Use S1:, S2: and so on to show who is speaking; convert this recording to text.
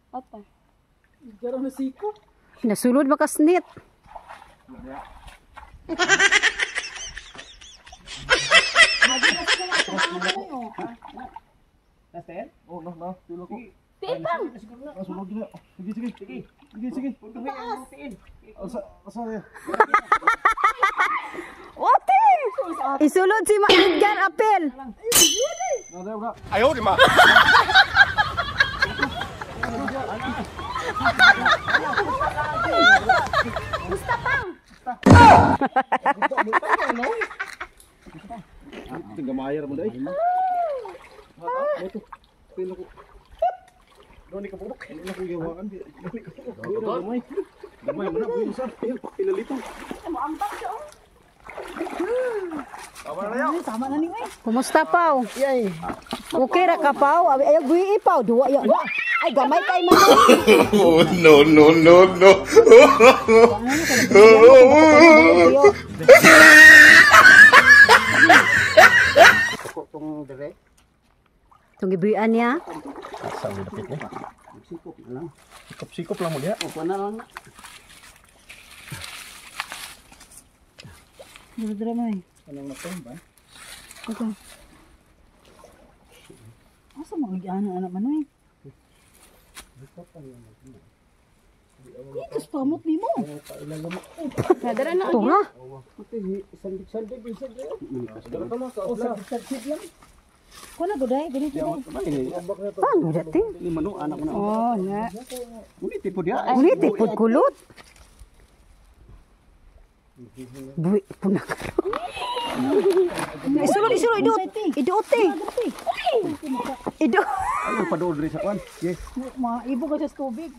S1: Apa?
S2: Nasulod makasnit.
S3: Oh, no, no. Pilo ko.
S1: Tiil pang!
S3: Ah, sulod na. Sige, sige. Sige, sige. Sige. Asa, asa ya.
S2: Ote! Isulod si Edgar Apel.
S3: Na, na, na.
S1: Gusta pang!
S3: Tinggamayar mo dai. Pilo ko. Doon ka bubok. Ano ko gawaan? Doon ka bubok. Gamay. Gamay mo na buyo sa. Pilalito.
S1: Mo ambak siya oh.
S4: Tama na ni eh.
S2: Kumusta, Pau? Okay ra ka, Pau? Ayaw buhi Pau. Duwa ya. Ay, gamay kay man.
S5: Oh, no, no, no, no.
S2: Itong gibuhian niya.
S3: Sikop-sikop lang mo diha.
S4: Dira mo eh.
S3: Anong natumba?
S4: Okay. Asa mo ang anak man eh? Ikas pamot ni mo.
S1: Nadara na.
S2: Ito nga.
S4: Kuha na guday, ganito day.
S2: Paano dati?
S3: Ni mano anak mo na.
S4: Oh, na.
S3: Ngunit po diha.
S2: Ulit, ipod kulot. Buhi, punak. Isulod, isulod, idot. Idot, eh. Idot.
S3: Ayo padool diri sa kwan. Yes.
S4: Mga ibo ka sa tubig.